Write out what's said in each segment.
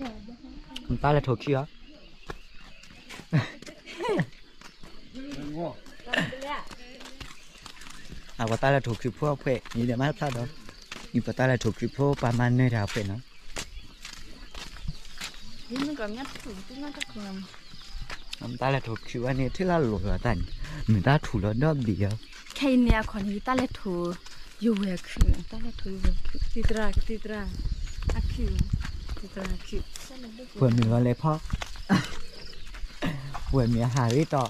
တၢ်လဲၤထိၣ်ခုအီၤ, အဝဲတၢ်လဲၤထိၣ်ခုဖိအဖှဲး ယဒဲးမးဖျါဒီး ယပတၢ်လဲၤထိၣ်ခုဖိပှၤမၤနၢၤတၢ်အဖှဲးနီၤ. တၢ်လဲၤထိၣ်ခုဝဲန့ၣ် ထံၣ်လၢလိၤလီၤတၢ်န့ၣ် မ့ၢ်တၢ်ထူၣ်လီၤဒီဘ့ၣ်အီၤ. ခဲအံၤန့ၣ်အခီန့ၣ် ယတၢ်လဲၤထိၣ် ယဝဲၤခုၣ်, တၢ်လဲၤထိၣ်ယဝဲၤခုၣ် သံသရၣ် သံသရၣ် အခုၣ်, သံသရၣ်အခုၣ်, ပှဲၤမုၢ်လီၤလဲၤဖီ, ပှဲၤမုၢ်အဟးရ့တီၢ်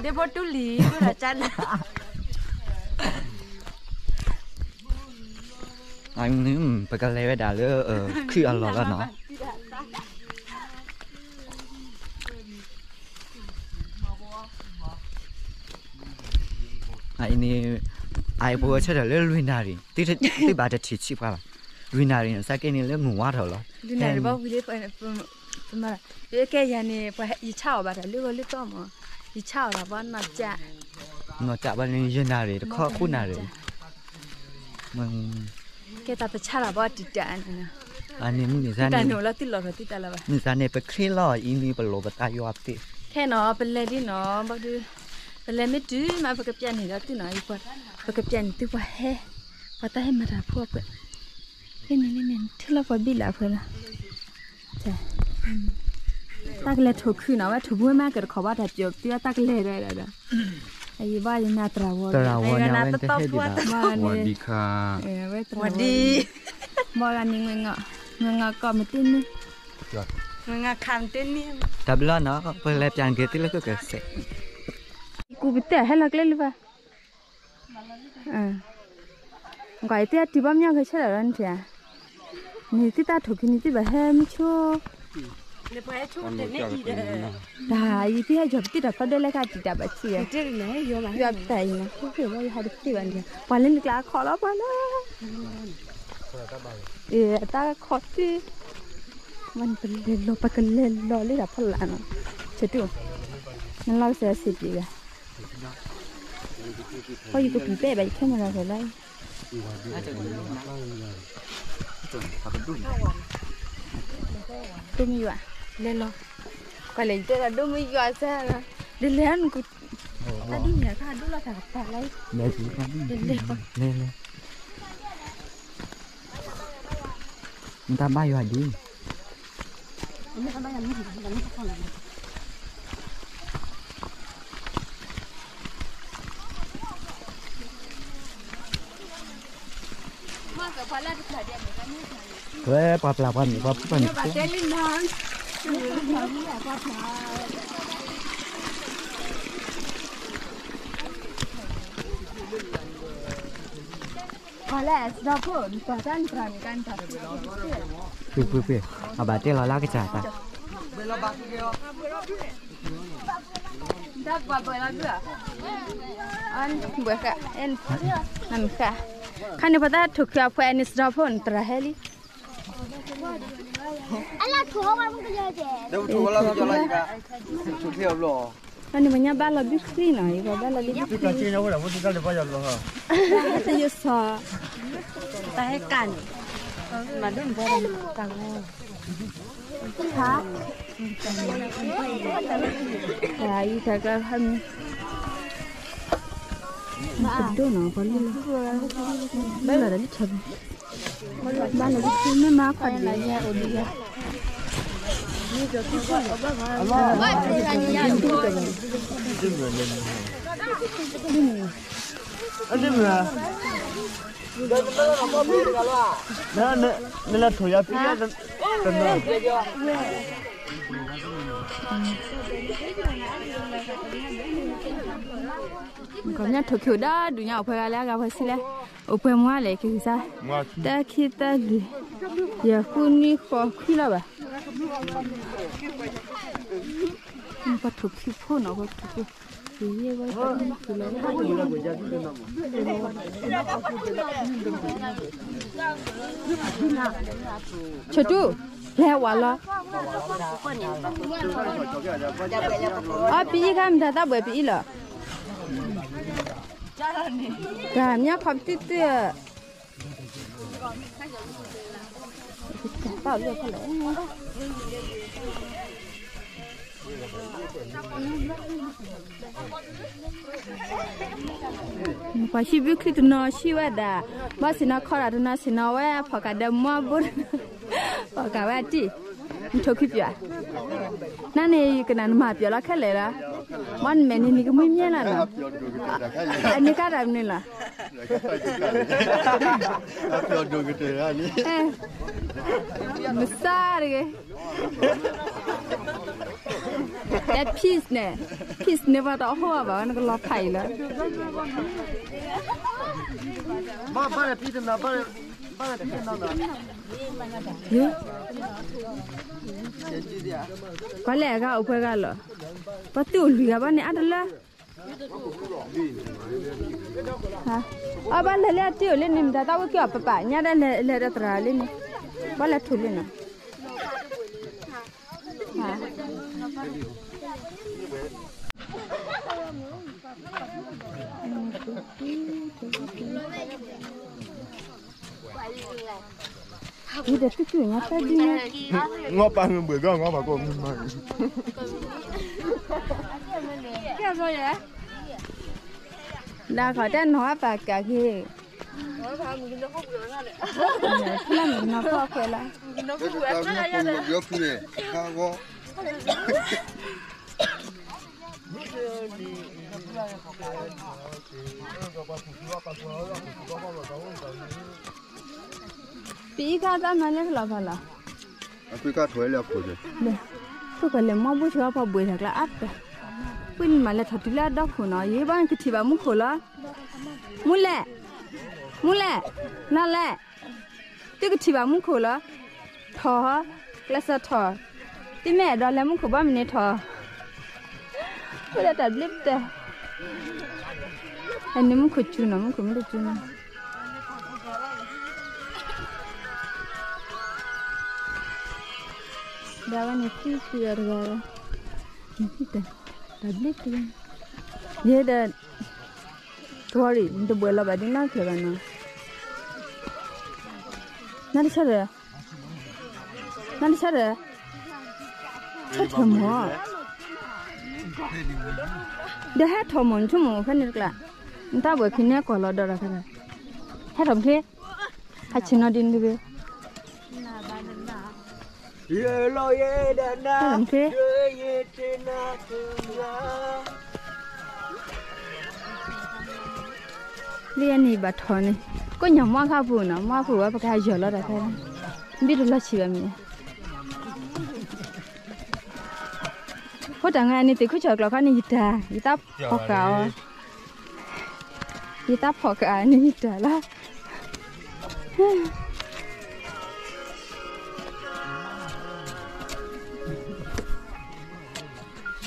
ဒ့ဖိတူၢ်လံၤ ဒိၣ်ဒီးကၢ်နၤ, ပကလဲၤဝဲဒၣ်လၢ ခုၣ်အလီၢ်လီၤနီၤ. အံၤန့ၣ် အပှဲၤဆၢထၢၣ်လၢလွံၢ်နၣ်ရံၣ် သုဘၣ်တထံၣ်ဆံးပှၤဘၣ်, လွံၢ်နၣ်ရံၣ်န့ၣ် စးက့န့ၣ်လၢမုၢ်ဝါထီၣ်လီၤ. ပမၤ, ယကဲယၤန့ၣ် ပှၤယဆါအီၤဘၣ်တၢ်လၢဂီၤလၢတီမး, ယဆါအီၤတၢ်ဘၣ်နီၢ်ကၠၣ်, နီၢ်ကၠၣ်ဘၣ်န့ၣ် ယဲၢ်နၣ်ရံၣ်တခီ ဃုနၣ်ရံၣ်, ကဲတၢ်တဆါတၢ်ဘၣ်တံာ်တာ်န့ၣ်, အန့ၣ်မုၢ်န့ၣ် တၢ်န့ၣ်အိၣ်လီၤတံၢ်လီၤထီၣ်တံာ်တာ်လၢၤဘၣ်, မုၢ်သးန့ၣ် ပချ့လီၤအံၤန့ၣ် ပလိၣ်ပသးယွၤသ့, ခဲနီၤ ပလဲၤဒ်နီၤ ဘၣ်ဒုး, ပလဲၤမ့ၢ်တုၤမး ပကပျၢ်န့ၢ်ဒီးသုနီၤ, ပကပျၢ်န့ၢ်သုပှၤဟဲ, ပှၤတၢ်ဟဲမၤတၢ်ဖိအပှဲၤ, ဖဲန့ၣ်လၢန့ၣ် ထံၣ်လီၤပှၤဘံၣ်လၢအဖၢလီၤ တၢ်ကလဲၤထိၣ်ခုနီၤ, ဝဲထိၣ်ဘိမးကတခီဘၣ်တၢ်ပျီပသံဘၣ် တၢ်ကလဲၤဒီးဒီး, အယံၤဘၣ်ယနၤသရၣ်ဝီၤ, သရၣ်ဝီၤန့ၣ် အဝဲတဟဲဒံးဘၣ်, ဝဲသရၣ်ဝီၤ, ဘီဂၤန့ၣ် ငွေငီကီၢ်မတ့န့ၢ်, တၢ်ဘျီနီၤ ပလဲၤပျၢ်က့ၤသ့လၢကကစဲး, ကူပတဲဟဲလီၤကျဲလၢၤဘၣ် ကွၢ်ယတၢ်တုၤဘီမညီဂဲၤဆၢထၢၣ်လီၤန့ၣ်, န့ၣ်သုတၢ်ထိၣ်ခုန့ၣ်သုဘၣ်ဟဲမုဆိ, တၢ်ယံၤသုဟဲယီၤပတံၢ်တၢ်ဖီဒၢလဲၣ်ခါတံာ်တၢ်ဘၣ်ဆံး, ယီၤပတၢ်အံၤနီၤ ဃ့ဘၣ်ယဟးတသ့ဘၣ်န့ၣ်, ပှၤလၢနကျါအခီၣ်လီၤပှၤလၢ အတၢ်ခီၣ်သ့, မ့ၢ်ပလဲၤလီၤ ပကလဲၤလီၤလၢတၢ်ဖီလာ်နီၤ, ဆဲးတူၢ်, နလီၤကစၢ်စံးပျံၤဂၤ, ပှၤယကပူၤပဲာ်ဘၣ်ယခဲမုၢ်လီၤဖဲလီၤ, ဒိၣ်မုၢ်ယွၤ, လဲၤလီၤ, ကွၢ်လဲၤယတဲလီၤဒိၣ်မုၢ်ယွၤစၢ်, ဒ်လဲၣ်နက တၢ်ဒ်န့ၣ်အခါဒိၣ်လီၤတၢ်ကပၤလီၤ, လဲၤလဲၤ, နတၢ်ဘၣ်ယွၤဒ် ဝဲပှၤပျၢ်ပှၤမံၤပှၤဖုပှၤမံၤ ပှၤလၢအစၢဖှိၣ် ပှၤတၢ်နတြၢ်န့ၣ် ကၢ်နတၢ် ပှ့ၤပှ့ၤပှ့ၤ အဘၣ်တဲလီၤလၢကစၢ်တၢ် တၢ်ပှၤဘၣ်လီၤဒုၣ်ဧါ ဘၣ်ဃး နမ့ၢ်ဃး ခါန့ၣ်ပှၤတၢ်ထိၣ်ခုအဖှဲးန့ၣ် စၢဖှိၣ်နတြၢ်ဟဲလံ အနံၤမညါဘၣ်လီၤဘုဃံနီၤ ယဘၣ်လီၤဘုဃံ တယိစီၤ တၢ်ဟဲကၢ်န့ၣ် မၤဒိၣ်နဘၣ်တၢ်ဂီၤ တၢ်အံၤတၢ်ကျါဟဲမံ ဒိၣ်နီၤ ပှၤလၢ ဘၣ်လီၤဒီးလံ ဘၣ်လီၤဒ်မ့ၢ်မါခီၣ်ဒံး နလၢထိၣ်ယၤဖံးတနီၤ ကီၢ်ညါထိၣ်ခိၣ်ဒီဒူၣ်ညါ အိၣ်ပှဲၤဂၤလၢအဂၤပှဲၤဆံလဲၣ် အိၣ်ပှဲၤမွါလဲၣ် က့ၤကစၢ် တၢ ခံ သၢ လွံၢ် ယဲၢ် ဃု နွံ ဃိး ခွံလီၤဘၣ် ပှၤထိၣ်ခံဖိနီၤ ပှၤထိၣ်ခံ ဆိတူၢ် လဲၤဝၤလီၤ အီ ပအံၤခါမတၤသၣ်ဘှဲးပအံၤလီၤ တၢ်မၠၣ်ခီပတုၢ်တုၢ် ပှၤဟံၣ်ဘုချံတနီၤဟံၣ်ဝဲဒၣ်, ဘၣ်ဆ့ၣ်နီၤခီဒၣ်တနီၤဆ့ၣ်နီၤဝဲ ဖီၣ်ကးဒီးမီဘိ, ဖီၣ်ကးဝဲအတံၢ်, နထိၣ်ခံပၠး, နန့ၣ်ယကနၣ်နမၤပၠးလီၤခဲလၢာ်လီၤ, မ့နမဲာ်န့ၣ်နကမှံမ့ၢ်လီၤနီၤ, အန့ၣ်ကါတၢ်မနုၤလီၤ မစါတဂ့ၤ, အဲ peace န့ၣ်, peace န့ၣ် ပှၤတအီၣ်ဟိဘၣ်ဝဲ နကလီၤဖးအံၤလီၤ, ပှၤလဲၤအဂၤအိၣ်ပှဲၤဂၤလီၤ, ပှၤသုးအိၣ်လွံၢ်ဂၤဘၣ်န့ၣ် အါတလၢ အဘၣ်လဲၤလၢအတံၢ်အိၣ်လၢန့ၣ် မတၤတၢ်ဝဲက့ၤအီၤပပာ်ညါဒၣ်လဲၤဒီးသရၣ်လၢန့ၣ်, ဘၣ်လဲၤထူၣ်လၢနီၤ, အံၤဒီးသုကုၢ်ညါတၢ်ဒ်န့ၣ်, ငီၢ်ပာ်မုၢ်ဘှံးကီၢ် ငီၢ်ပာ်ကိးမုၢ်မး, ဒၣ်ခီတဲနီၤအပာ်ကးက့ၤ, ဖုလၢမုၢ်ကနီၤဖီၣ်ခွဲးလီၤ, ဖုန့ၣ်, ပအံၤခါသးမၤလၢကလီၤဖးလီၤ, အဃိကထီၣ်ဝဲလၢအခိၣ်န့ၣ်, လၢ, ထိၣ်ကီၢ်လဲၤမီဘိဆှီဖီဘှံးထီၣ်ကျါအါပှဲၤ, ပှၤန့ၣ်မၤလဲၤထီၣ်တုၤလၢအဒီခိၣ်နီၤ, ယဘၣ်ကထံၣ်ဘၣ်မူခိၣ်လီၤ, မူလဲၣ်, မူလဲၣ်, နီၢ်လဲၣ်, သုကထံၣ်ဘၣ်မူခိၣ်လီၤ, ထီၣ်, ကျဲးစၢးထီၣ်, သုမ့ၢ်အဲၣ်ဒိးလဲၤမူခိၣ်ဘၣ်မနုၤထီၣ် ပဝဲဒၣ်တၢ်ဘျ့ပတဲ, အန့ၣ်မူခိၣ်စူၤနီၤ, မူခိၣ်မ့ၢ်တစူၤနီၤ, ဒီးဝဲန့ၣ်သံကွံာ်အီၤတဂၤ, တၢ်ဘျ့တဲ, ယဲဒီး, သဝီရံၣ် နတဘှဲးလီၤဘၣ်ဒ်နီၢ်ချၢဘၣ်နီၤ, နတဆၢဒီး နတဆၢဒီး, ဆၢထၢၣ်မီၢ်, ဒီးဟဲထီၣ်မီၢ် နဆိကမိၣ်ဖဲန့ၣ်တကျါ, နတၢ်ဘှဲးခံန့ၣ်ကွၢ်လီၤဒီးတၢ်ခဲလၢာ်, ဟဲထီၣ်မချ့, ဟးဆ့ၣ်နီၤဒ်န့ၣ်တဂ့ၤ, ဟဲထီၣ်မချ့ လၢယဲန့ၣ်ဘၣ်ထီၣ်န့ၣ်, ကိးညၣ်မွါခါပူၤနီၤ, မွါပူၤဝဲပကဟးယီၢ်လီၤတၢ်ခဲ, ဘံၣ်တလီၤဆံးဘၣ်မ့ၢ်, ဖိတၢ်ငါန့ၣ် သ့ၣ်ခူၣ်ဆၢၣ်ကျီခါန့ၣ် ယတၢ်, ယသးဖီၣ်ဃာ်အီၤ, ယသးဖီၣ်ဃာ်န့ၣ်ယတၢ်လီၤ.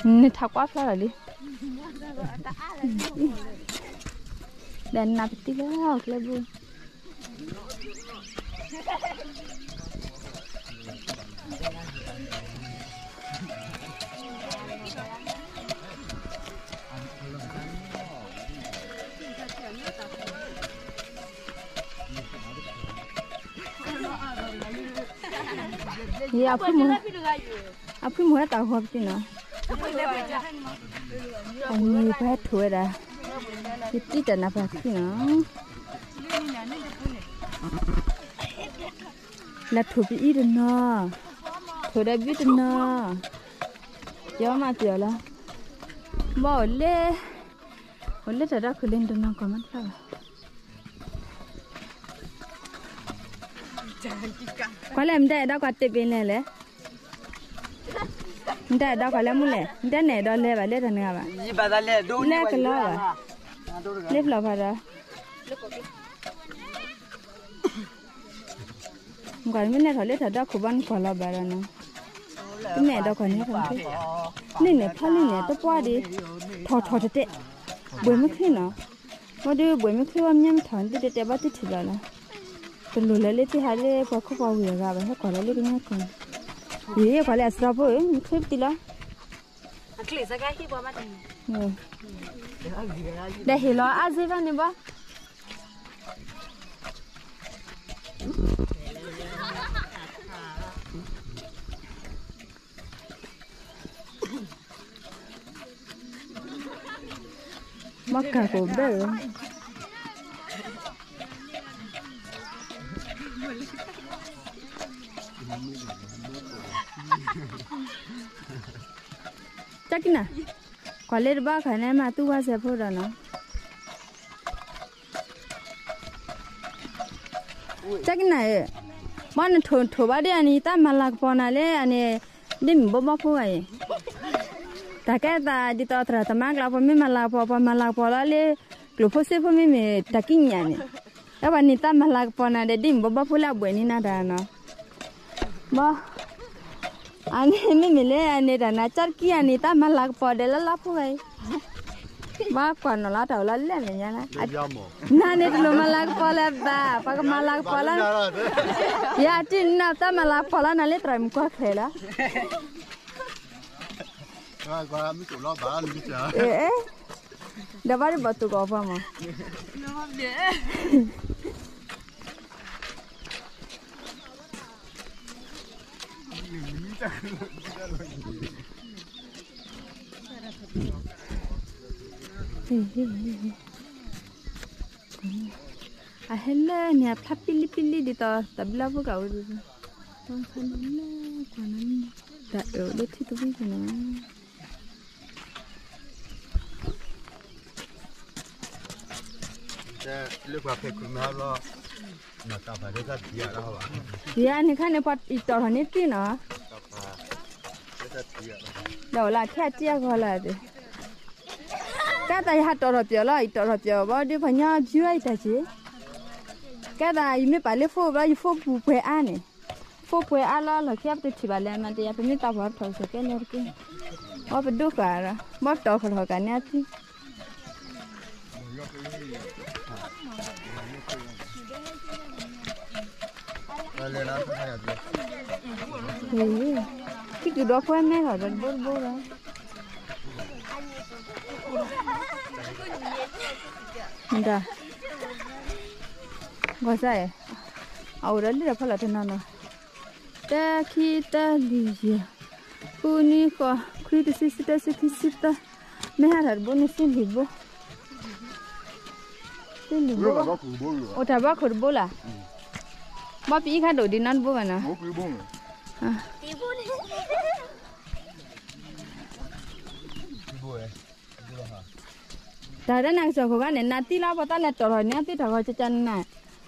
နထးကွၢ်ဖျါလီၤလံ, ဒီးနပတံၢ်လၢအီၤကျဲဘိ, ယ အဖုမုၢ်ဟဲတၢ်ဂီၤပသ့ၣ်နီၤ, အမ့ၢ်ပှၤဟဲထိၣ်ဝဲဒၣ်, ယတံၢ်တၢ်နၢ်ပၢၢ်ခံနီၤ, လၢထိၣ်ပအံၤတနီၤ, ထိၣ်ဒီးဘုတနီၤ, ယမၤပျီၢ်လီၤ, ဘၣ်အိၣ်လၢ, အိၣ်လၢတၢ်ဒီခိၣ်လၢနတနီၤကီၢ်မးတဖၣ်ဘၣ်. ကွၢ်လဲၣ် မတၤအဲၣ်ဒိးကွၢ်တ့ပ့ၤလဲၣ်လဲၣ်, မတၤအဲၣ်ဒိးကွၢ်လၢမူလဲၣ်, မတၤနဲၣ်အဲၣ်ဒိးလဲၤဘၣ်လၢတၢ်နဂၤဘၣ်, လဲၤကလီဘၣ်, လၢဖျီၣ်ဖးဒီး ကွၢ်မ့ၢ်နဲၣ်ထီၣ်လၢထီၣ်ဒီခိၣ်ဘၣ်နကွၢ်လီၤဘၣ်ဒီးနီၤ, တမ့ၢ်အဲၣ်ဒိးကွၢ်န့ၣ်ထီၣ်, န့ၣ်န့ၣ်ဖီန့ၣ်န့ၣ် တပှၢ်ဒံး, ထီၣ်ထီၣ်တတဲ, ဘှဲးမ့ၢ်ချ့နီၤ, ဘၣ်ဒီးဘှဲးမ့ၢ်ချ့ဝဲမ့ၢ်မ့ၢ်ထီၣ်န့ၣ် သုတတဲဘၣ်သုထံၣ်ဘၣ်လီၤ, တလိၣ်လၢၤလၢသုဟးလၢပှၤခိၣ်ပှၤဝ့ၢ်အဂၤဘၣ် ဟဲကွၢ်လီၤလၢကညီခိၣ်န့ၣ်, ယကွၢ်လၢအစှၤဖိဧၢ မ့ၢ်ချ့ပတံၢ်လီၤ. ဒီးဟ့ၣ်လီၤအါစ့ဖဲန့ၣ်ဘၣ်. အီၣ်ကၤကိးဘဲၣ်ဧၢ, ကၠီကံနၤ, ကွၢ်လၢတဘၣ်ခါန့ၣ် မၤသူၣ်ဝါစဲးဖိဒီးနီၤ. ကၠီကံနၤဧၢ, ဘၣ်နထိၣ်ထိၣ်ဘၣ်ဒ်အန့ၣ် ယတၢ်မၤလၤကပီၤနၤလၢအန့ၣ်, ဒ်မ့ၢ်ဘိဘီဖိဂၤအံၤ, တၢ်ကဲသးဒ်သိးသရၣ်သမါကျါ ပှၤမ့ၢ်မၤလၤကပီၤ ပှၤမၤလၤကပီၤလီၤလၢ ကျိၣ်ဖိစ့ဖိမ့မ့ၢ်တၢ်ကံးညာ်န့ၣ်, လၢပှၤန့ၣ်တၢ်မၤလၤကပီၤနၤဒီး ဒ်မ့ၢ်ဘိဘီဖိလၢအဘှဲးန့ၢ်နၤတၢ်နီၤ. ဘၣ် အန့ၣ်မ့မ့ၢ်လၢအန့ၣ်တၢ်နၤ ကၠီတကံအန့ၣ် တၢ်မၤလၤကပီၤဒီးလၢလါဖိဂၤအံၤ, ဘၣ်ကွၢ်နီၣ်လီၤတၢ်အိၣ်လီၤလဲၣ်မဲာ်ညါလၢ, နၤန့ၣ်တလိၣ်မၤလၤကပီၤလၢၤဘၣ်, ပှၤကမၤလၤကပီၤလၢ, ယၤတံၢ်နၤတၢ်မၤလၤကပီၤလၢနၤလၢသရၣ်မုၣ်ကွၢ်ချၢလီၤ. ဒီးဘၣ်ဒ်ဘၣ်တူၢ်ကီးပှၤမး အဟဲလၢန့ၣ်အဖျါပံလံပံလံဒ်သိး တၢ်ဘျါဖိကအိၣ်ဒ်, ဖးန့ၣ်လၢကွၢ်န့ၣ်, တၢ်အၢၣ်လၢထံတဝံၤကနီၤ. လၢပှၤဖဲးခုးမၤဘျီ, ယၤန့ၣ်ခါန့ၣ် ပှၤအံၤတီၢ်ထီၣ်န့ၢ်သံနီၤ, ဒီးအိၣ်လၢထဲအတံၢ်အဂီၢ်လၢ်, ကဲသးယဟးတီၢ်ထီၣ်ပၠီၣ်လီၤ, အံၤတီၢ်ထီၣ်ပၠီၣ်ဘၣ်ဒီး ပှၤညီဘျုးအံၤတၢ်က့ၤ, ကဲသးယမ့ၢ်ပာ်လၢဖိဘျီ ယဖိပူၤပှဲၤအါန့ၣ်, ဖိပှဲၤအါလီၤ လီၢ်ခံအပတထံၣ်ဘၣ်လဲၣ် မ့ၢ်တယၤ ပမ့ၢ်တၢ်ပှၤထီၣ်ကစၢၢ်ကဲလၢတက့ၢ်, ဘၣ်ပဒိၣ်ဃာ်ဒီး ဘၣ်တီၢ်ထီၣ်ကးန့ၢ်အသံ ခံကဒိးကွဲမဲလီၤဒီးတဘိတဘိလီၤ, မတၤ, ဂီၤစါ, အအိၣ်ဒီးလံဒီးဖီလာ်တနီၤနီၤ, တၢ ခံ တၢ လွံၢ် ယဲၢ်, ဃု နွံ ဃိး ခွံ တဆံ ဆံတၢ ဆံခံ ဆံသၢ, မ့ၢ်ဟးထီၣ်တဘိန့ၣ် ဆံလွံၢ်ဘိ, ဆံလွံၢ်ဘိ, အိၣ်တၢ်ဘီခိၣ်တဘိလီၤ, ဘၣ်ပအံၤခါဒိၣ်ဒံးနီတဘိဘၣ်နီၤ, တၢ်ဒ်နၤကစီၣ်ခိၣ်ခါန့ၣ် နၤသံလီၤ ပှၤတၢ်လဲၤတီၢ်ထီၣ်န့ၣ် သံတၢ်ဂီၤကကနၤ,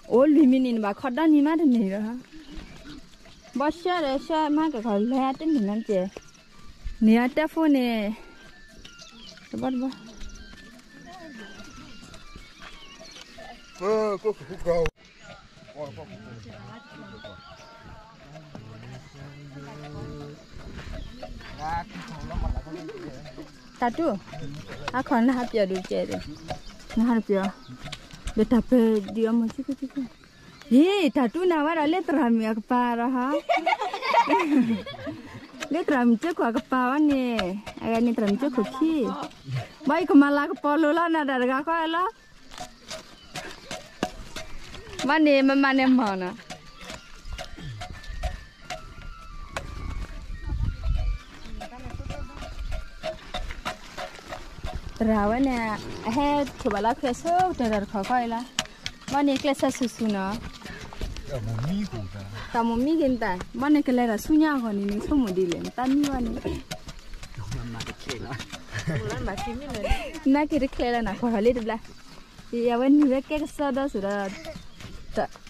အိၣ်လွံၢ်မံးနံးန့ၣ် ဘၣ်ခီဒီနံၤမးတန့ၢ်ဒီး, ဘီဆှၢဒီးဆှၢမၤကခီလဲၤတန့ၢ်နီတကဲ, န့ၢ်အတဲဖိန့ၣ်, တဘီတဘီ, တၢ်တူၢ်, အခီၣ်နဟးပၠီၣ်ဒုးကဲ, နဟးပၠီၣ်, ဒီးတၢ်ပၢၢ်ဒံးအီၤမ့ၢ်ဆံခိၣ်ဆံခိၣ်, ယ့ၣ် တၢ်တူၢ်နၤဝဲဒီးလၢသရၣ်မုၣ်အကပၤဒီးဟါ, လၢသရၣ်မုၣ်ကၠိခိၣ်အကပၤဝဲန့ၣ်, အဂၤန့ၣ်သရၣ်မုၣ်ကၠိခိၣ်ခံ, ဘၣ်ယကမၤလၤကပီၤလိၤလီၤနၤတၢ်တဂၤဃီလီၤ, ဘၣ်န့ၣ်မမၤန့ၣ်မၤနီၤ သရၣ်ဝဲန့ၣ်, အဟဲထိၣ်ဘၣ်လၢကျဲဆိကတၢၢ်တၢ်တခီခီအံၤလီၤ, ဘၣ်န့ၣ်ကျဲဆၢဆူၣ်ဆူၣ်နီၤ, တၢ်မိၣ်မံက့ၤနတၢ်, ဘၣ်န့ၣ်ကလဲၤတၢ်ဆူညါအဂီၢ်န့ၣ် နဆိကမိၣ်ဒ်လဲၣ် နတၢ်မံဘၣ်န့ၣ်, နက့ၤတချဲလၢနၤ ကွၢ်ထီၣ်လံတဘျီ, ယဝဲနုာ်ဝဲကဲကစီဒီဆိဒီး,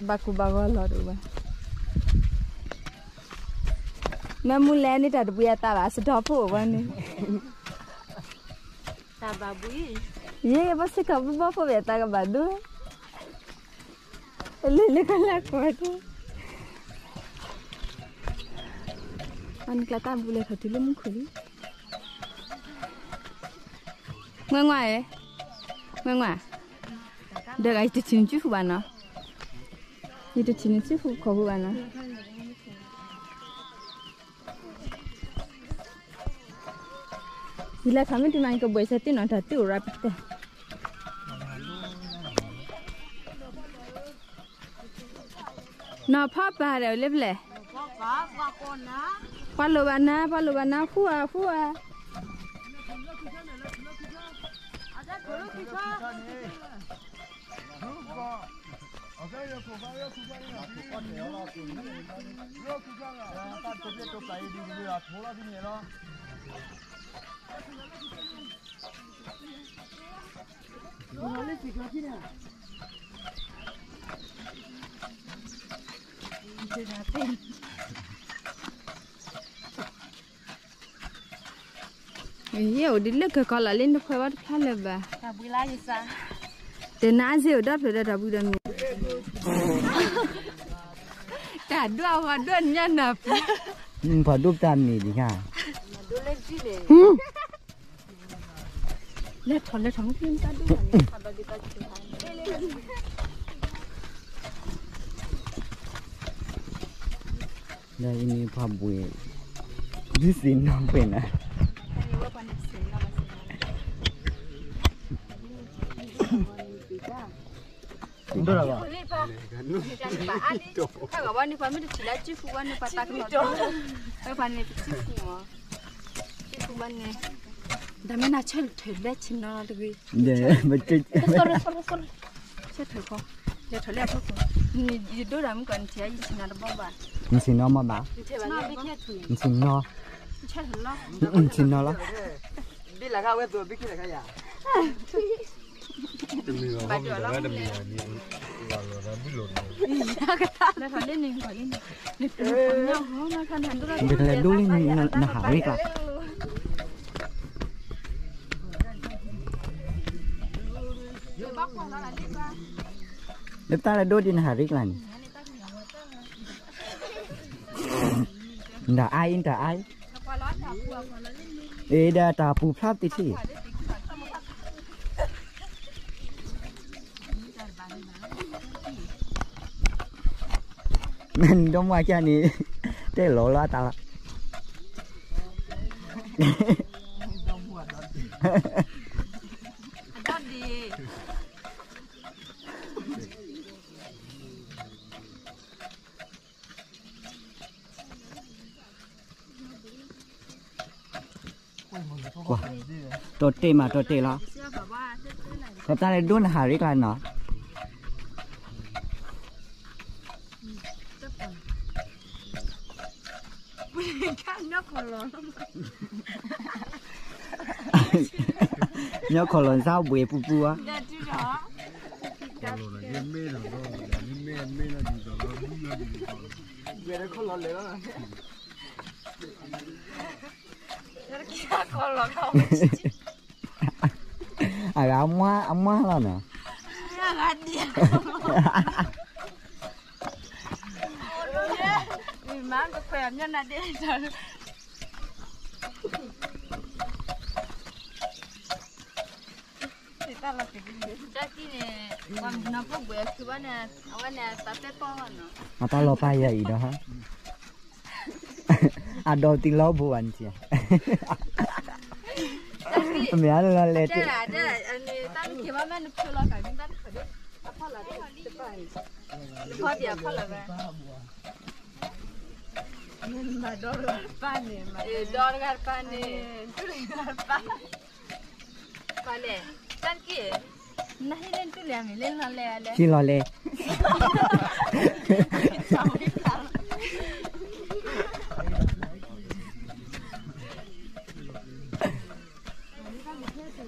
ဘၣ်ကူဘၣ်ဂီၤလီၤတအိၣ်ဘၣ် မ့ၢ်မူလဲၤန့ၢ်တၢ်တဘှံးအသးဘၣ် စဒီဖိအိၣ်ဝဲန့ၣ်, ယဲယဘၣ်စ့ၢ်ကီးဘၣ်ဘီဖိဝဲအသးကဘၣ်ဒိ, လၢလၢကလၢကွၢ်က့ၤ, အနကျါတၢ်ဘူလဲၤထီၣ်တုၤလၢမူခိၣ်လံ, ငွဲငွဲ, ငွဲငွဲ, ဒီးဂၤယတထံၣ်နစုဖူဘၣ်နီၤ, ယတထံၣ်နစုဖူခိၣ်ဖူဘၣ်နီၤ ယလဲၤခီမ့ၢ်တမံၤ ယကဘှဲးစၢၤသုနီၤ တၢ်တူၢ်အိၣ်ရၤပတဲာ်, နီၢ်ဖီပၤဒီးလၢပလဲၣ်, ပှၤလိၣ်ဘၣ်နၤ ပှၤလိၣ်ဘၣ်နၤ ဃူဧါ ဃူဧါ. ယဲအိၣ်ဒ်လၢကကီလီၤလၢနခွဲးဘၣ်တဖျါလၢၤဘၣ်. တနါစ့အိၣ်ဒီဖျၢၣ်ဒီးတၢ်ဘှံးဒီးမ့ၢ် တၢ်ဒိၣ်အဝဲဒိၣ်ညါနၤပူၤ ပှၤဒိၣ်ပတၢ်မ့ၢ်ဒ်ညါ လဲၤထီၣ်လဲၤထီၣ်မ့ၢ်တၢ်ဒိၣ် လၢအံၤန့ၣ်ပှၤဘှံး ဒ်စ့ၢ်နီၣ်ပှဲၤနၤ ဒိၣ်လီၤဘၣ် ခါဂၤဝဲန့ၣ် ပှၤမ့ၢ်တထံၣ်လၢစုဖူဝဲန့ၣ် ပှၤသးကလီၤဒိၣ် ပှၤန့ၣ်တစုဖူမး စုဖူဝဲန့ၣ် တၢ်မ့ၢ်နၤဆၢထၢၣ်လၢဆ့ၣ်နီၤတဂ့ၤ ဆၢထၢၣ်ခီ လဲၤထီၣ်လၢအဖီခိၣ် ယဒိတၢ်မုၢ်ကီၢ် နထံၣ်ယဆ့ၣ်နီၤတဘီဘၣ် နဆ့ၣ်နီၤမးဘၣ် နဆ့ၣ်နီၤ ဆၢထၢၣ်လီၤ ဆ့ၣ်နီၤလီၤ ဒ်လၢ်ဂၤဝဲသိးဘံၣ်ခံလၢ်ခါယၤ ဘၣ်ဒိလီၤ လဲၤထီၣ်လၢန့ၣ် နကလဲၤဒိလၢနဟးရ့ကျါ လၢတၢ်လဲၤဒိဒ်နဟးရ့ကျါန့ၣ် နတၢ်အါအံၤ နတၢ်အါအံၤ အ့ ဒီးတၢ်ပူၤဖျါသ့ၣ်ထံၣ် မ့ၢ်နဒီမါကၢ်န့ၣ် တဲလီၤလၢအတၢ်လီၤ ကွၢ် တိၢ်တ့ၢ်မး တိၢ်တ့ၢ်လီၤ ပတၢ်လဲၤဒိနဟးရ့ကျါနီၤ ညီခီၣ်လီၤစၢ်ဘှံးပူၤပူၤဧါ အဂၤအမွှာ်လီၤနီၤ အတၢ်လီၤပာ်ယၤအံၤဒီး အဒီးတံၤလီၤဘိဘၣ်နထံၣ် မ့ၢ်အါလီၤလဲၣ် ဒီတဂၤတပၢ်န့ၣ် ပှၤလဲၣ် တၢ်တက့ၢ် နဟံးလၢနတူၢ်လဲၣ်မ့ၢ်လၢနလီၤလဲၣ်လဲၣ် ဟံးလီၤလဲၣ်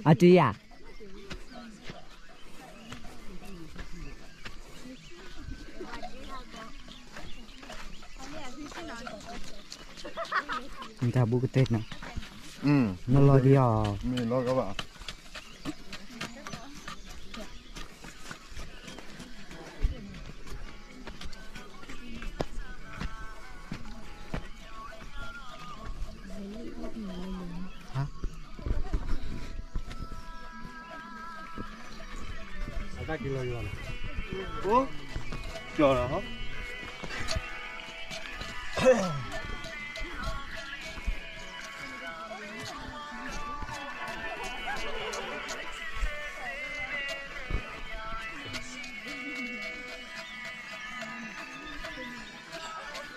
အတုယၤ နတၢ်ဘူးကတဲနီၤ နလီၤက့ၤအီၤ မ့ၢ်လီၤကဘၣ် အတၢ်က့ၤလီၤယွၤလီၤ အိၣ်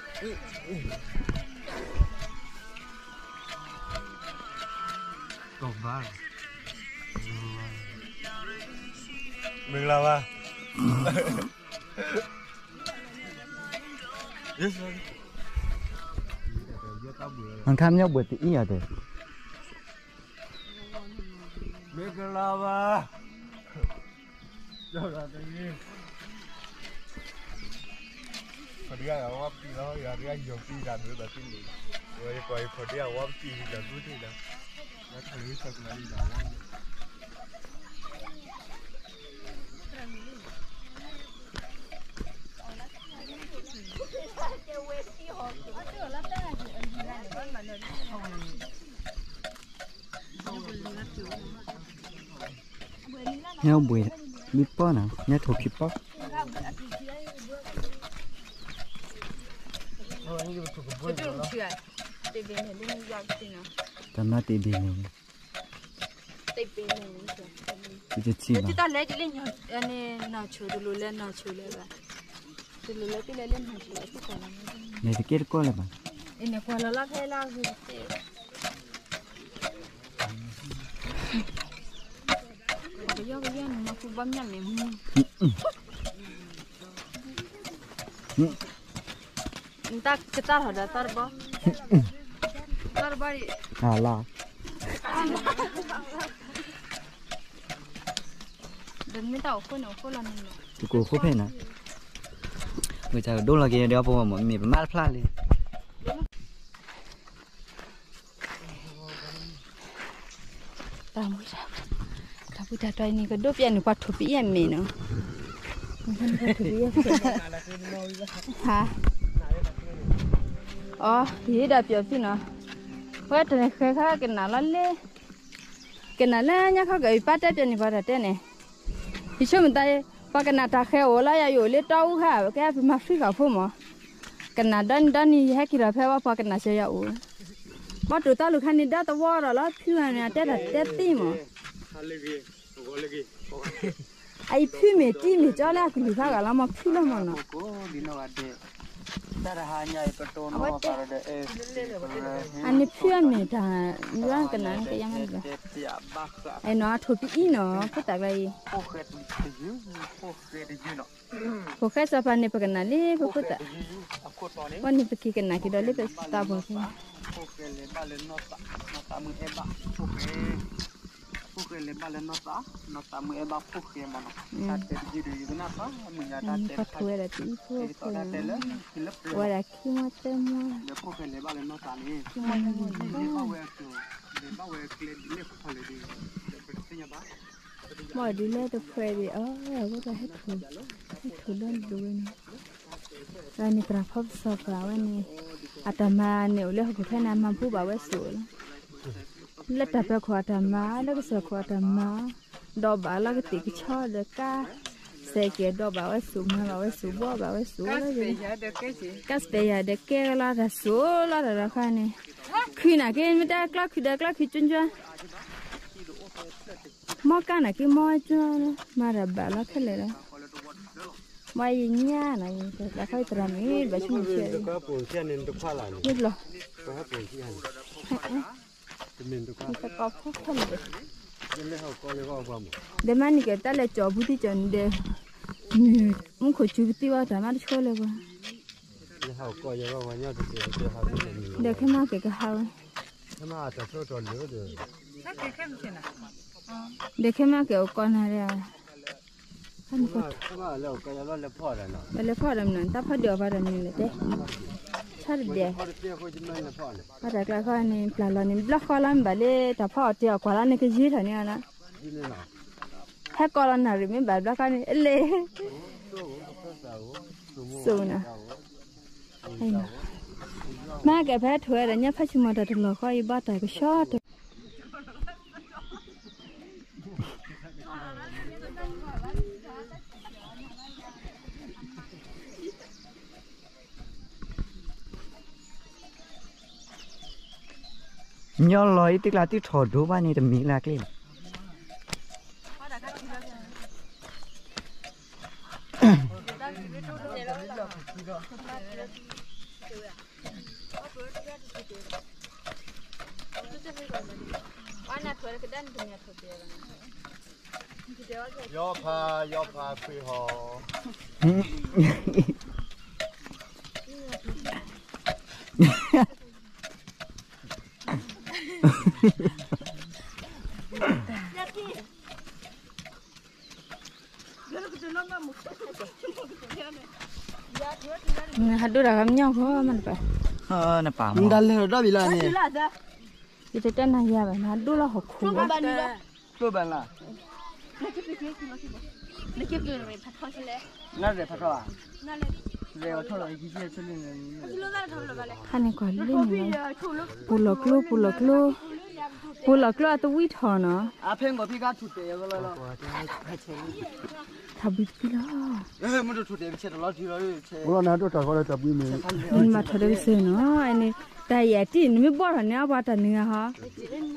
ကၠီၤလီၤ ကီၢ်ဘါလီၤ မင်္ဂလာပါ အခါမျိုးဘွယ်တအီၣ်အီၤတဲ မင်္ဂလာပါ ရောက်လာတယ် ဖဒရၣ်ဝါပတံလီၤ ယၤရၣ်ယီၤပံတၢ်ဒိးတၢ်သံန့ၣ် ဝဲကီးဖဒရၣ်ဝါပတံတၢ်ဒိးထံၣ်ဒီး ဝဲထီၣ်လၢစကလၤလံဒီး ညၣ်ဘွေ ဘံပီၢ်နီၤ ညၣ်ထိးခံပီၢ် တၢ်မၤတ့ၢ်ဘ့ၣ်န့ၣ် တ့ၢ်ဘ့ၣ်န့ၣ် တထံၣ်ဘၣ် တလဲကလၢ နီၢ်ဆိတလိၤလဲနီၢ်ဆိလဲဘၣ် တလိၤလဲတလဲလၢနီၢ်ဆိ လဲၤတကဲတကီၢ်လၢၤဘၣ် အန့ၣ်ကွၢ်လီၤလီၤဖဲလၢဂ့ၤတသ့ ကယီကယီန့ၣ်မၤဖူဘီမၠၣ်န့ၣ်မူ နတၢ်ကတၢ်ထီၣ်ဒီးသီတဘီ သီတဘီဒံး အလီၤ ဒီးမ့ၢ်တၢ်အိၣ်ဃိန့ၣ်အိၣ်ဃိလီၤန့ၣ် တကိၢ်ဃိဖဲန့ၣ် ဝဲတၢ်ကဒိၣ်လီၤက့ၤဒီးပဝဲမ့ၢ်ပမၤတဖျါလံ တၢ်မူတၢ် တၢ်ပူၤတၢ်တီၤအံၤန့ၣ် ကဒိၣ်ပျဲန့ၣ် ပှၤထိးပအံၣ်အမဲာ်နီၤ ဟါ အီ ယဟ့ၣ်ဒၣ်ပျီၤသုနီၤ ဝဲတနံၤဃဲခါကနၣ်လီၤလၢ ကနၣ်လၢညါခီကပၢ်တဲပျီၤန့ၣ် ပှၤတၢ်တဲန့ၣ် ယဆိကမိၣ်သး ပှၤကနၣ်တၢ်ဃဲအိၣ်လီၤ ယၤယအိၣ်လၢတီအူခါ ကဲပမၤဃံဃာ်ဖိမး ကနၣ်ဒီနံၤဒီနံၤ ယဟဲက့ၤထီၣ်ဖဲဝဲပှၤကနၣ်စၢၤယၤအိၣ် ဘီတိၢ်သီလိာ်ခါန့ၣ် ဒီသဝီဒီးလီၤ ဖုဂၤန့ၣ် အတဲတၢ်တဲသ့မး အအံၤဖုမ့ၢ်တံၢ်မ့ၢ်ကၠီလၢအကလုၢ်ဖးဂၤလီၤ မ့ၢ်ဖုလီၤမးနီၤ အဝဲတဲ အန့ၣ်ဖုအမ့ၢ်တၢ် ယွၤကနၣ်န့ၣ်ကယၤမးန့ၣ်ဘၣ် အဲၣ်နီၤ အထိးပအံၣ်နီၤ ဖိသၣ်ကျါအံၤ ဖိဃဲစီၤပၤန့ၣ် ပကနၣ်လၢပဖိသၣ် ဝဲန့ၣ်ပက့ၤကနၣ်က့ၤဒီးလၢပသးပှၢ်ဖဲ ဖိဃဲလဲၤဘၣ်လၢနီၢ်သး နီၢ်သးမုၢ်အဲၣ်ဘၣ်ဖိဃဲမးနီၤ တၢ်တဲတယုၢ်ဒီးယကနၣ်ပှၤမုၢ်ညါတၢ်တဲတခါ ပှၤထိးဝဲဒၣ်တအံၤဖိဃဲ ဝဲဒၣ်ခံမွဲသၢမွဲ လၢဖိဃဲလဲၤဘၣ်လၢနီၢ်သးန့ၣ် လဲၤဘၣ်ဝဲအကျဲ လဲၤဘၣ်ဝဲအကျဲဒ်လဲၣ်ခီလဲၣ်ဒ် ပတသ့ၣ်ညါဘၣ် မ့ၢ်ဒ်လဲၣ်တဖှဲးဒံးအီၤ အဝဲဒၣ်ဟဲထိး ဟဲထိးလၢဒိဝဲန့ၣ် တၢ်န့ၣ်သရၣ်ဖီပစီၤပၤဝဲန့ၣ် အတၢ်မၤန့ၣ်အိၣ်လၢဟီၣ်ခိၣ်ချၢန့ၣ် အမၤဘူဘၣ်ဝဲစိၣ်လီၤ လၢတၢ်ပၢၤခိၣ်အတၢ်မၤ လၢကစၢၢ်ခိၣ်အတၢ်မၤ ဒီးဘၣ်လီၤကသ့ၣ်ကဆီဒီးကါ စဲးကဲၤဒီးဘၣ်ဝဲစိၣ် မၤဘၣ်ဝဲစိၣ် ဘှီဘၣ်ဝဲစိၣ်လီၤ ကါစပဲးယၤဒီးကဲလီၤတၢ်စိၣ်လီၤတၢ်ဒီးခါန့ၣ် ခုနၢ်က့ မ့ၢ်တဲကျီၢ်ခုဒီးကျီၢ်ခုကၠွကၠွ မီၢ်ကါနၢ်က့ မီၢ်ကၠွ မၤတၢ်ဘၣ်လီၤခဲလၢာ်လီၤ မ့ၢ်ယညါနၤ တၢ်ခီသရၣ်မုၣ် ဘၣ်ဆိကမိၣ်ဆဲး မ့ၢ်ဘျီ သကိးဖိခဲလၢာ် ဒီးမ့ၢ်နကဲတၢ်လဲၤကၠီၤပူၤသံကၠီၤန့ၣ်ဒီး မူခိၣ်စူၤပသံဝဲတၢ်မၤတဆိလၢၤပှၤ ဒီးခဲမးကဲကဟးဝဲ ဒီးခဲမးကဲအိၣ်ကီးနၤဒီး လဲၤဖီၣ်ဒီးမနုၤ တၢ်ဖီၣ်ဒံးအီၤဘၣ်ဒီးမနုၤလဲၣ်တဲ ဆၣ်တဒဲး ဘၣ်တၢ်ကျါခီန့ၣ် ပျၢ်လီၤန့ၣ်ဘျီဃီလီၤမ့ၢ်ဘၣ်လၢ တၢ်ဖီၣ်အီၤတ့ၢ်အီၤကွၢ်လီၤန့ၣ် ကယ့ၢ်ထီၣ်န့ၢ်အီၤလီၤ ဟဲကီးလီၤနၣ်ရံၣ်မ့ၢ်ဘၣ်ဘျီဃီန့ၣ် အလဲၤ စိၣ်နၤ မ့ၢ်ကဲဖဲထွဲဒီး ညၣ်ဖးဆံမီၤတၢ်တလီၤဃီအံၤ ဘၣ်တၢ်ကဆှီတၢ် ညီလီၤအံၤ သုကျါသုထီၣ်ဒိဘၣ်န့ၣ် တမံၤလၢကျ့လီၤ ပှၤနၢ်ထွဲကဒါနတမံၤအထွဲတဲ ယီၤဖး ယီၤဖးခွံဟီၣ်. နဟးဒိၣ်တၢ်ခါမညီၣ်ဃီမးတပၤ, နပာ်မူဒါလဲၤဒီဘ့ၣ်လၢန့ၣ်, ယတတဲနၤယၤဘၣ် နဟးဒိၣ်လၢဟီၣ်ခိၣ်ဘၣ်, ကျိဘၣ်လၢ, နရဲၣ်ဖးထီၣ်ဧါ, ခါန့ၣ်ကွၢ်လံန့ၣ်လီၤ, ပူၤလီၤကျိ ပူၤလီၤကျိ, ပူၤလီၤကျိအတဝံထီၣ်နီၤ, ထးဘံတပံလီၤ, မၤထီၣ်ဒဲကစၢၢ်နီၤ, အန့ၣ် တၢ်ယၤတံၢ် နမ့ၢ်ဘီၣ်ထီၣ်န့ၢ်အပှၤတၢ်နုာ်ဂၤဟီ,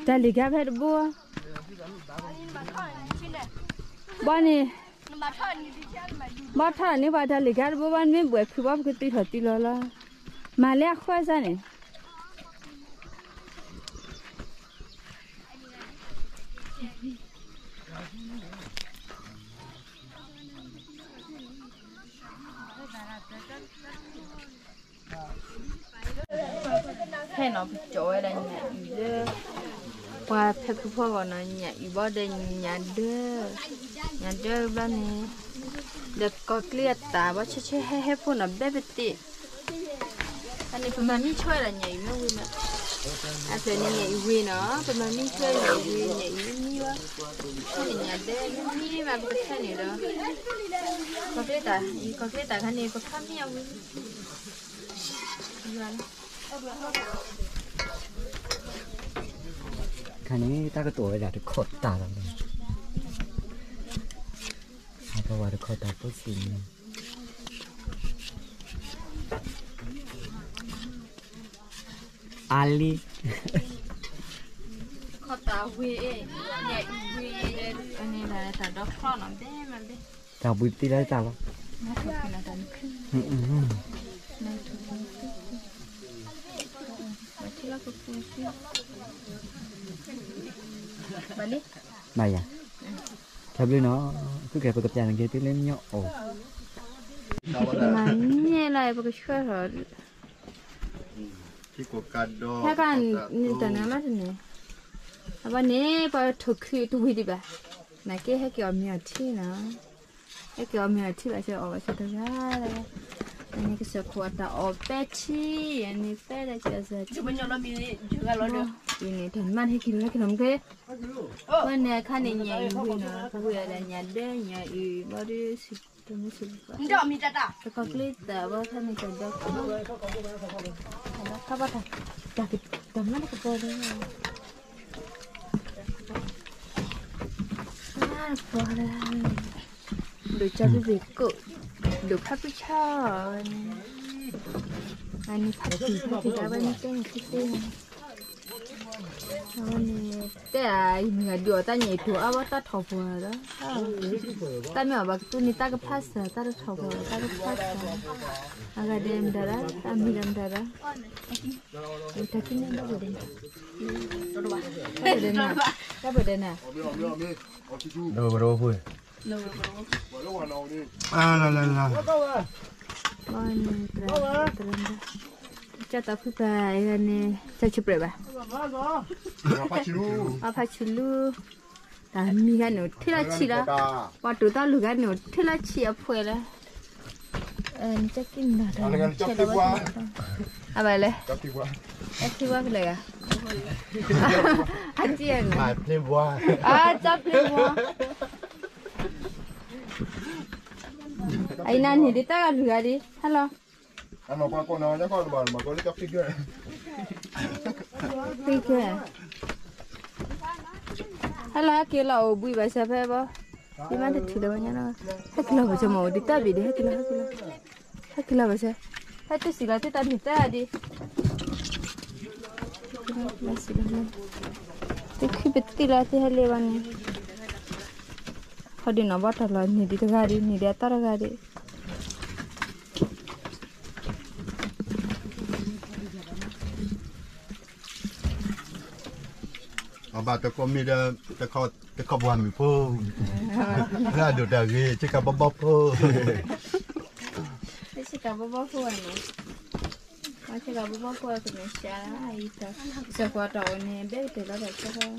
တၢ်လံၤကါဖဲတဘိ, ဘီန့ၣ်, ဘီၣ်ထီၣ်န့ၢ်ပှၤတၢ်လံၤကါတဘိဘၣ် နမ့ၢ်ဘှဲးဖုးဘီၣ် ပကသံထီၣ်သံလီၤလီၤ, မၤလၢအဃၢစၢ်န့ၣ် ဖဲနီၤ ပကၠီဝဲဒၣ်ညၣ်အုၣ်လၢ ပှၤဖဲဖုဖီဂီၢ်နီၤ ညၣ်အုၣ်ဘီဒီးညၣ်ဒၢ, ညၣ်ဒၢဘျီန့ၣ်, ဒီးကီၢ်ချၢအတၢ်ဘီဆၢဆၢဟဲဟဲဖိနီၤ ဘဲပသ့ၣ်, အန့ၣ် ပမၤမံဆိဝဲဒၣ်ညၣ်အုၣ်မ့ၢ်ဝံၤမး, အဖျဲၣ်န့ၣ်ညၣ်အုၣ်ဝံၤနီၤ ပမၤမံဆိဝဲညၣ်အုၣ်ဝံၤ ညၣ်အုၣ်မံဝဲ, ဖဲန့ၣ်ညၣ်ဒၢမံမံမး ပကထၢန့ၣ်ဒီး ကီၢ်ချၢတၢ်, ကီၢ်ချၢတၢ်ခါန့ၣ် ပခါမံအဝံၤ ခါန့ၣ် တၢ်ကတိၤဝဲဒၣ်တခီၣ်တၢ်လီၤ, အကဝၤတခီၣ်တၢ်ဖိစံးန့ၣ်, အါလံ, ခီၣ်တၢ်ဝံၤ, ညၣ်အုၣ်ဝံၤ, အန့ၣ်တၢ်ဒီခီနီၤ ဘဲမးဘဲ, တၢ်ဘှံးသ့လၢတၢ်လီၤ, ဘၣ်လံ, ဘၣ်ယၤ, တၢ်ဘျုးနီၤ, အဃိကဲ ပကပျၢ်နက့ၤသုလၢညီအိၣ်, မၤန့ၢ်လၢပကဆှၢထီၣ် ဟဲကနတၢ်နါမးတန့ၣ်, အဝဲန့ၣ် ပှၤထိၣ်ခုတဝံၤဒံးဘၣ်, နာ်က့ဟဲက့ၤအီၣ်မ့ၤအီထံနီၤ, ဟဲက့ၤအီၣ်မ့ၤအီထံဘၣ်ဆၢအီၣ်ဘၣ်ဆၢတဂၤ, အန့ၣ်ကစၢၢ်ခိၣ်အတၢ်အီၣ်ပဲထံ, အန့ၣ်ပဲဒၣ်ကစၢၢ်, အံၤန့ၣ် တၢ်နါမးတဟဲက့ၤလီၤ ဟဲက့ၤလီၤမ့ၢ်က့, ဝဲန့ၣ်အခါန့ၣ် ညၣ်အုၣ်ဝံၤနီၤ, ပဝံၤအီၤဒၣ်ညၣ်ဒၢ ညၣ်အုၣ် ဘီဒုး တမ့ၢ်စံး, တကီၢ်ချၢတၢ်ဘီ ဖဲန့ၣ်တၢ်ဒီခီ, တၢ်ဒီခီဘၣ်တၢ်, တၢ်မ့ၢ်တကပီၤဒီး, ပီၤဒီး, ဒိၣ်ကၠီဘ့ၣ်ဘ့ၣ်ကိး, ဒိၣ်ဖးဖုဆါန့ၣ်, အန့ၣ်ဖးတံၢ်ဖးတံၢ်ဒၣ်ဝဲန့ၣ်တဲန့ၣ်သ့သ့န့ၣ် အဝဲန့ၣ် တဲအံၤမုၢ်ဂၤဒုးအီၣ်တၢ်ညၣ်အံၤ တိၢ်အါဘၣ်တၢ်ထီၣ်ပှၢ်ဒီး, တၢ်မ့ၢ်အီၣ်ဘၣ်ကသူန့ၣ် တၢ်ကဖျါစၢၤ တၢ်တထီၣ်ပှၢ် တၢ်ကဖျါစၢၤ, အဂၤဒဲးမတၤဒီး အမံၤဒီးမတၤဒီး, တၢ်ဖံးန့ၣ်ဘၣ်ပဒဲး, ဘၣ်ပဒဲးနၤ, ဘၣ်ပဒဲးနၤ, လၢဝဲဒီးဖိ, လၢဝဲဒီးဖိ, လၢဝဲဒီးဖိ, လၢဝဲဒီးဖိ, ကၢ်တၢ်ဖုပၢ်အဂၤန့ၣ် ကၢ်ဆူပြဲးဘၣ်, အဖးဆူလူ, တၢ်မံၤဂၤန့ၣ်အိၣ်ထဲလီၤဆံးလီၤ, ပှၤတိာ်တၢ်လူၤဂၤန့ၣ်အိၣ်ထဲလီၤဆံးအဖှဲးလီၤ, နကၠီကံၢ်နၤတၢ်ဆဲးလီၤဝဲ, အဘၣ်လဲၣ်, ကၠီကံၢ်ဝါဖဲလဲၣ်ဂၤ, အကံၢ်န့ၣ်, အကၠီဖျ့ဝါ အံၤနၤန့ၣ်ဒ်တၢ်ဂၤလူၤဂၤဒ် ဟဲလီၤ, ဟဲလီၤ ဟဲက့ၤလီၤအိၣ်ဘှံးဘၣ်စၢ်ဖဲဘၣ်, ယမ့ၢ်တထံၣ်လၢၤဝဲညါနီၤ, ဟဲက့ၤလီၤဘၣ်စၢ်မ့ၢ်အိၣ်ဒ်တၢ်ဘ့ၣ်ဒ် ဟဲက့ၤလီၤ ဟဲက့ၤလီၤ, ဟဲက့ၤလီၤဘၣ်စၢ်, ဟဲတစံးလီၤသုတၢ်မံၤတၢ်ဒ် သုခံပသံလီၤသုဟဲလ့ၣ်ဘၣ်န့ၣ်, ခီဒုးနီၢ်ဘီတၢ်လီၢ် န့ၢ်ဒံးတဂၤဒံး န့ၢ်ဒံးအတၢ်တဂၤဒံး, အဘၣ်တကိးမ့ၢ်ဒီး တခီပှၤမုၣ်ဖိ, လၢအဒိၣ်တၢ်ဂ့ၤ ဆ့ကၤဘီဘီဖိ, ဆ့ကၤဘီဘီဖိန့ၣ်, ဆ့ကၤဘီဘီဖိကန့ၣ် စၢ်အံၤ, စၢၤဃီၤတၢ်အိၣ်န့ၣ် ဘဲကတၢၢ်လီၤတၢ်ဆၢ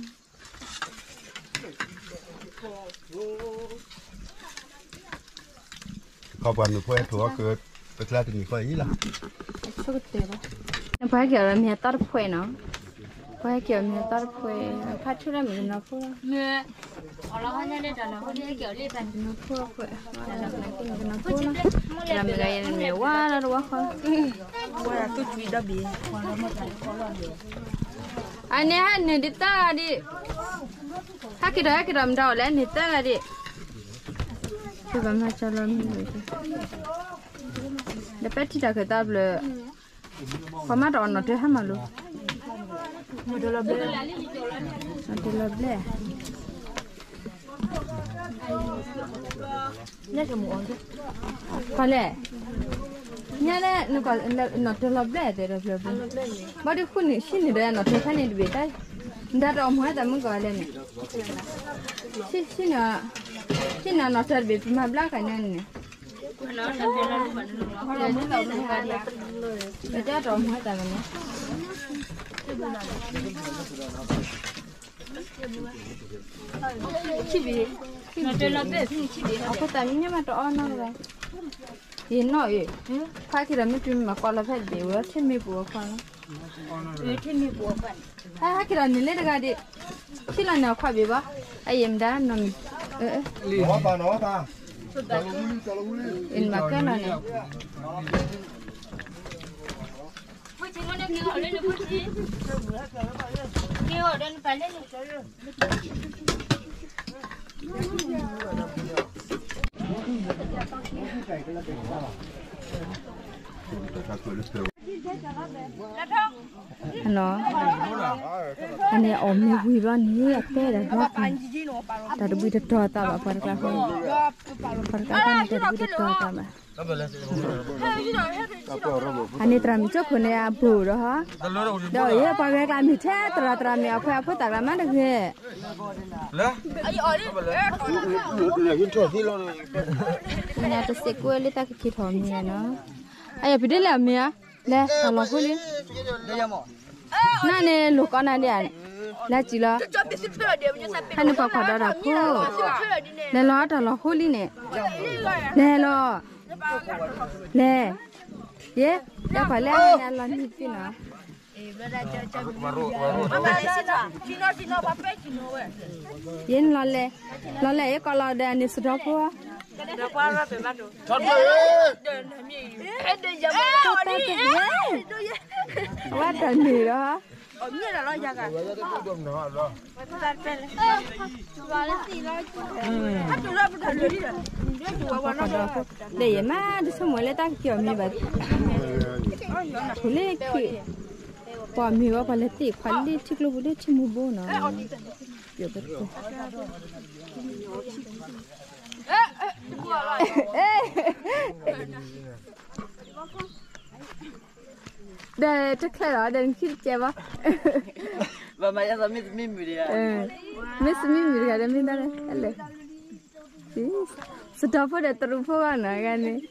ဃီ ခီပှၤမုၣ်ဖိဟဲထိၣ်အီၤက ပကျါတနံၣ်ဃီအံၤလီၤ. နပှၤဟဲက့ၤအီၤမ့ၢ်အသီတဖှဲးနီၤ, ပှၤဟဲက့ၤအီၤမ့ၢ်အသီတဖှဲး, ဖးထူလၢမ့ၢ်ကနီၤဖိလီၤ, မ့ၢ်အီၤလီၤဟဲန့ၣ်လၢတၢ်နီၤဖိန့ၣ် ဟဲက့ၤအီၤလၢပှၤကနီၤဖိလီၤ, ကနီၤဖိလီၤ, တၢ်မ့ၢ်ဂ့ၤန့ၣ်မ့ၢ်ဝါလီၤတဝီဃီ အန့ၣ်ဟဲနုာ်ဒ်သၢဂၤဒံး, ဟဲက့ၤဒီး ဟဲက့ၤဒီးမတၤအိၣ်လဲၣ် န့ၢ်သၢဂၤဒံး, သုဘၣ်မၤကၢလီၤမံၤ, ဒီးပဲထံတၢ်ခၢၣ်သးဘျၢၣ်, ပှၤမၤတအီၣ်နီၣ်တၢၤဟဲမၤလိာ်, နီၣ်တၢၤလီၤဘျဲၣ် ပှၤလဲၣ်, ညါလဲၣ်, နီၣ်တၢၤလီၤဘျဲၣ်တဲဒီးဘျၢၣ်ဘျၢၣ်, ဘၣ်ဒုးဃုန့ၣ် ဆံးန့ၢ်ဒီးနီၣ်တၢၤဖဲန့ၣ်တဘ့ၣ်တၢ်, မတၤတအီၣ်မူၤဟဲသးမုၢ်ကီၢ်လဲၣ်န့ၣ်, ဆံးန့ၢ်, ဆံးန့ၢ်နီၣ်တၢၤတဘ့ၣ် ပမၤဘျါကန့ၣ်န့ၣ်, ပတဲတအီၣ်မူၤဟဲသးမနုၤ အဃိသတးမ့ၢ်ညါမးတအီၣ်နီတဂၤ, ယနီၣ်အံၤ, ဖးက့ၤဒီးမ့ၢ်တုၤမၤကွၢ်လီၤဖဲတဘ့ၣ်ဝဲထံၣ်မ့ၢ်ပူၤအခွါလီၤ, ဖးက့ၤဒီးန့ၣ်လၢတဂၤဒံး, ထံၣ်လီၤန့ၣ်အခွါဘ့ၣ်ဘၣ်, အယံာ်မတၤနီၢ်မံၤ, အံၤနမၤကဲလီၤန့ၣ် အန့ၣ်အီၣ်မ့ၤဝံၤဘျီန့ၣ် အတဲဒၣ်ဘျီ, တၢ်တဘှံးတတီၤသးဘၣ်ပှၤတကျါဃီ, ပှၤတကျါဃီန့ၣ် တၢ်တဘှံးတတီၤသးဘၣ်, အန့ၣ်သရၣ်မုၣ်ကၠိခိၣ်န့ၣ်အဘူးဒီးဟီ, ဒီးယဲပှၤဂဲၤကျါမ့ၢ်ထဲသရၣ်သရၣ်မ့ၢ်အခွဲးအဖိသၣ်ကျါမးတဂ့ၤ, ညါတစဲးကွဲလၢတၢ်ကက့ၤထီၣ်မ့ၤနီၤ, အယၤဖံးဒ့လဲၣ်အမ့ၤဧါ, လဲၤတၢ်လီၤဃိလံ နန့ၣ်လိာ်ကိးနၤဒ်ဧါ, လဲၤစံၣ်လီၤ, ဟဲန့ၣ်ပှၤခွါဒီးတၢ်ဖိ, လဲၤလီၤတၢ်လီၤဃိလံန့ၣ်, လဲၤလီၤ, လဲၤ, ယဲ, ယဲပှၤလဲၤန့ၣ်အလီၤနံၤသ့နီၤ, ယဲနလီၤလဲၤ, လီၤလဲၤယဲကိးလီၤဒီးန့ၣ်စဒီဖိ အဝဲတၢ်န့ၣ်ဒီး, ဒီးယမါတဆိကမိၣ်လၢတၢ်ကက့ၤအီၣ်မ့ၤဘၣ်, ဖိလ့ၣ်ခံ, ပှၤမ့ၤဝဲပှၤလဲၤသ့ၣ်ခွါလၢထံကျိပူၤလၢထံမူဘိနီၤ, ပျိၣ်ပတ, ဒီးတချဲလီၤ ဒီးနခံတကဲဘၣ်, ဘၣ်မၤယသးမ့ၢ်သမံမုၣ်တဂၤ, မ့ၢ်သမံမုၣ်တဂၤဒီးမ့ၢ်ဒၣ်လဲၣ်, စတီဖိဒီးတရူးဖိဘၣ်နီၤဂၤန့ၣ်,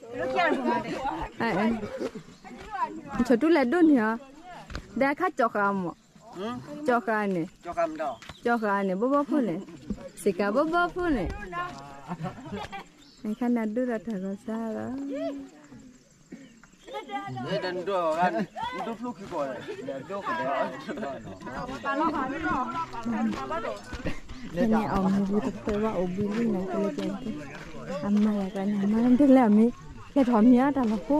ဆိတူၢ်လဲၤဒိၣ်န့ၣ်ဧါ, ဒီးခါကၠီဃာ်မး, ကၠီဃာ်န့ၣ်, ကၠီဃာ်န့ၣ် ဘီဘီဖိန့ၣ်, စ့ၢ်ကီးဘီဘီဖိန့ၣ်, အခါနၤဒိၣ်ဒီးတၢ်ဂီၤစါလီၤ ဖဲန့ၣ်အီၣ်မ့ၤဝံၤတဖျၢၣ်ဘၣ်အိၣ်ဘှံးလံနီၤ ကလၢကဲ, အမါယၤကျါန့ၣ် အမါတလဲၣ်အမ့ၢ်, လဲၤထီၣ်မ့ၤအတၢ်လီၢ်ဖိ,